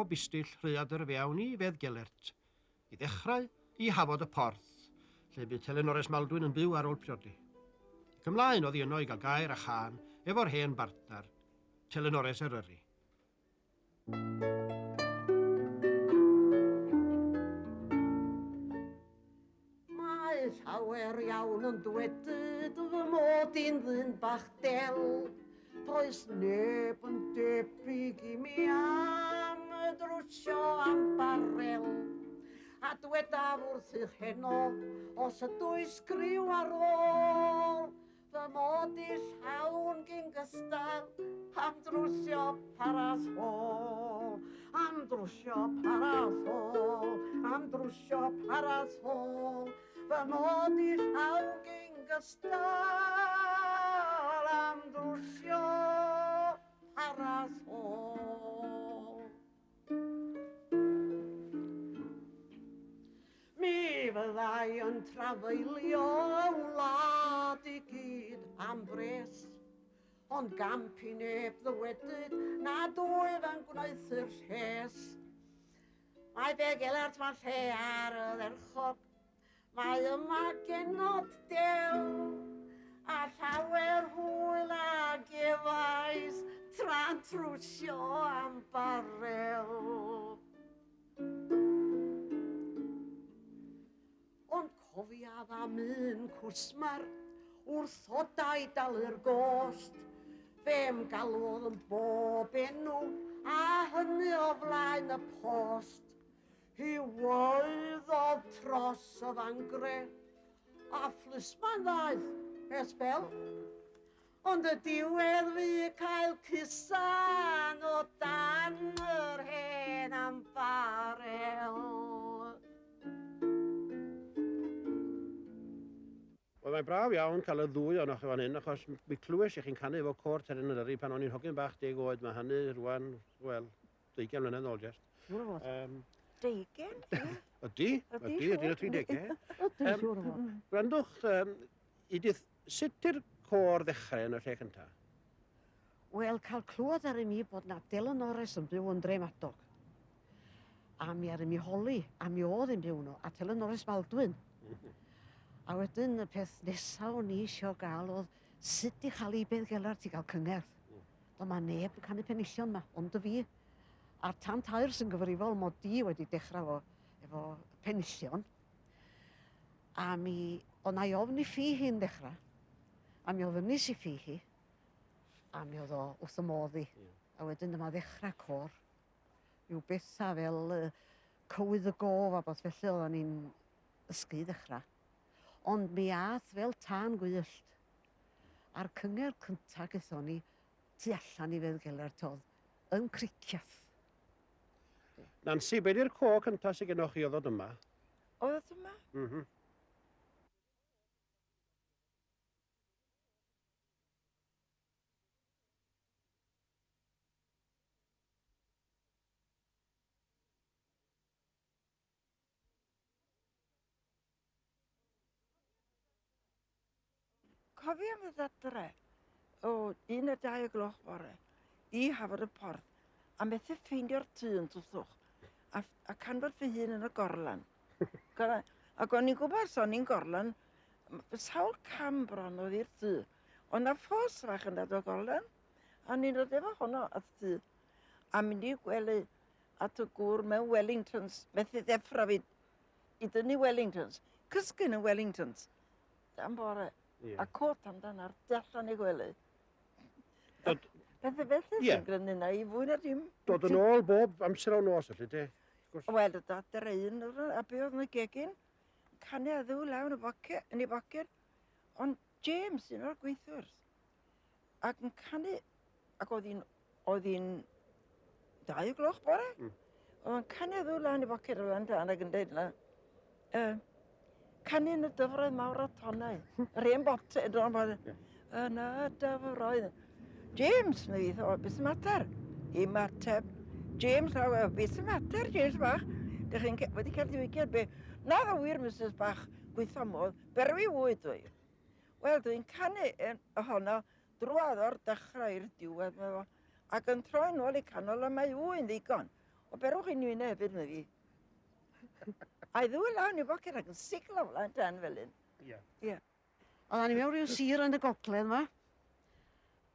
o Bistyll Rhaeadr fewn i Feddgelert, i ddechrau i Hafod y Porth, lle bu Telynores Maldwyn yn byw ar ôl priodi. Ac ymlaen oddi yno i gael gair a chân efo'r hen bartner, Telynores Eryri. Mae llawer iawn yn dwedyd fy mod i'n ddyn bach del. Does neb yn debyg i mi am drwsio am barel. A dwedaf wrthych heno, os ydw i sgriw ar ôl, Fy mod i llawn gyn gystal am drwsio parasol, am drwsio parasol, am drwsio parasol. Fy mod i llawn gyn gystal am drwsio parasol. Mi fyddai yn trafaelio y wlad i gyd am bres, ond gamp i neb ddywedyd nad wyf yn gwneuthur lles. Mae Beddgelert ma'n lle ar y dderchog, mae yma genod dew, a llawer hwyl a gefais tra'n trwsio am barel. Ond cofiaf am un cwsmer wrthodai dalu'r gost. Fe'm galwodd yn bob enw, a hynny o flaen y post. Hi waeddodd tros y fangre, a phlisman ddaeth ers bel. Ond y diwedd fu cael cusan o dan yr hen ambarel. Wel, mae'n braf iawn cael y ddwy ohonoch chi fan hyn, achos mi clywes i chi'n canu efo côr Telyn Eryri pan o'n i'n hogyn bach deg oed. Mae hynny rwan, wel, deugain mlynedd nôl jest. Siŵr o fod. Um, deugain? Ydy, ydy, ydy, yn y 30au. Ydy, siŵr o fod. Gwrandwch, um, Edith, sut i'r côr ddechrau yn y lle cyntaf? Wel, cael clywed ar i mi bod na delynores yn byw yn Dremadog. A mi ar i mi holi, a mi oedd yn byw nhw, a telynores Maldwyn. A wedyn y peth nesaf o'n i eisiau gael oedd sut i chael i Beddgelert i gael cyngerdd. Do mae neb yn canu penillion ma, ond y fi. A'r tan tair sy'n gyfrifol mod i wedi dechrau efo, efo penillion. A mi, o na i ofn i ffi hi'n ddechrau. A mi ofynnis i ffi hi. A mi oedd o wrth y modd i. Yeah. A wedyn dyma ddechrau côr. Rhyw bethau fel uh, cywydd y gof a beth felly oedden ni'n ysgu i ddechrau. Ond mi ath fel tân gwyllt. A'r cyngerdd cyntaf gaethon ni tu allan i Feddgelert oedd yn Cricieth. Nansi, be di'r co cyntaf sydd gennych chi o ddod yma? O ddod yma? Mhm. Mm Cofio am ddod adre o un neu dau o gloch bore i Hafod y Porth a methu ffeindio'r tŷ yn twthwch a, a canfod fy hun yn y gorlan. Ac o'n i'n gwybod os o'n i'n gorlan, sawl cam bron oedd i'r tŷ. Ond na ffos fach yn dod o gorlan, a o'n i'n dod efo honno at tŷ. A mynd i gwely at y gŵr mewn Wellingtons, methu ddeffro fi i dynnu Wellingtons. Cysgu yn y Wellingtons. Dan bore. Yeah. A cot amdan ar allan i gwely. Dod... Pethau felly yeah. sy'n grynu na i fwy na dim. Dod yn ôl bob amser o nos, felly, te? Wel, dod adre un, a be oedd yn y gegin, canu a ddiw law yn y boced, yn ei boced. Ond James, un o'r gweithwyr, ac yn canu, ac oedd hi'n, oedd hi'n dau gloch bore. Oedd o'n canu ddwy lan i boced o lan dan ac yn dweud na, uh, canu yn y dyfroedd mawr o tonnau. Yr hen bote, yn bod, yn y dyfroedd. James, mi fydd o, beth sy'n mater? I mateb. James, beth sy'n mater, James bach? Dych chi'n wedi cael diwygiad be? Na ddo wir, Mrs Bach, gweithio modd, berwi wyd dwi. Wel, dwi'n canu yn ohono drwadd o'r dechrau i'r diwedd, medda fo, ac yn troi nôl i canol a mae wy'n ddigon. O berwch i ni yna hefyd, meddi fi. A'i ddwy law yn ei boced ac yn siglo flaen dan fel un. Ie. Ie. Oeddan ni mewn rhyw sir yn y gogledd 'ma,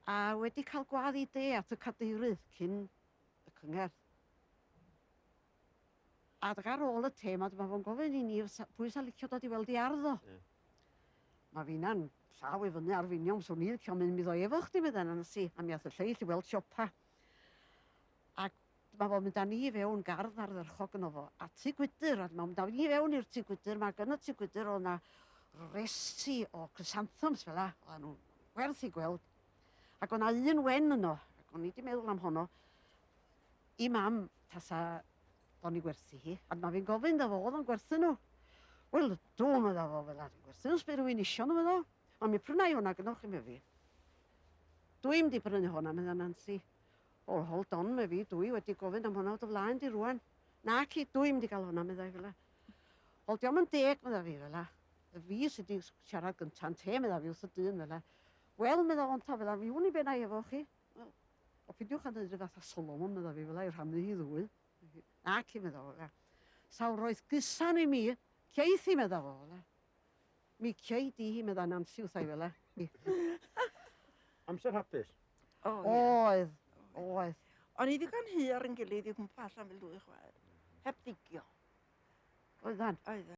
a wedi cael gwadd i de at y cadeirydd cyn y cyngerdd. A ar ôl y te 'ma, dyma fo'n gofyn i ni pwy sa'n licio dod i weld ei ardd o. Ie. Mae finna'n llaw i fyny ar finion, swn i'n licio mynd mi ddo efo chdi, medda Nansi, a mi ath y lleill i weld siopa. Ac dyma fo'n mynd â ni i fewn gardd ardderchog yno fo, a tŷ gwydr, a dyma fo'n mynd â ni i fewn i'r tŷ gwydr, ma' yn y tŷ gwydr oedd 'na resi o chrysanthemums fel 'a, oedden nhw'n werth i gweld. Ac oedd 'na un wen yno, ac o'n i 'di meddwl am honno, i mam tasa o'n i gwerthu hi, a dyma fi'n gofyn iddo fo, oedd o'n gwerthu nhw. Wel, ydw, medda fo, fel 'a, dwi'n gwerthu nhw, os bydd rhywun isio nhw, medda fo. Ond mi pryna i hwnna gynnwch chi, medda fi. Dwi'm di brynu hwnna, medda Nansi. O, hold on, medda fi, dwi wedi gofyn am hwnna o dy flaen di rwan. Naci, dwi'm di gael hwnna, meddai fel 'a. Wel, dio'm yn deg, medda fi fel 'a. Y fi sydd wedi siarad gynta'n te, medda fi wrth y dyn fel 'a. Wel, medda fo'n ta fel 'a, mi wn i be na i efo chi. Wel, o peidiwch â dweud rhyw fath â Solomon, medda fi fel 'a, i rhannu hi ddwy. Naci, medda fo fel 'a. Sawl roedd gusan i mi, ceith hi, medda fo fel 'a. Mi cei di hi, medda Nansi wrtha i fel 'a. Amser hapus. O, ie. Oedd, oedd. O'n i ddigon hy ar yn gilydd i gwmpa allan fel dwy chwaer. Heb ddigio. Oeddan. Oeddan.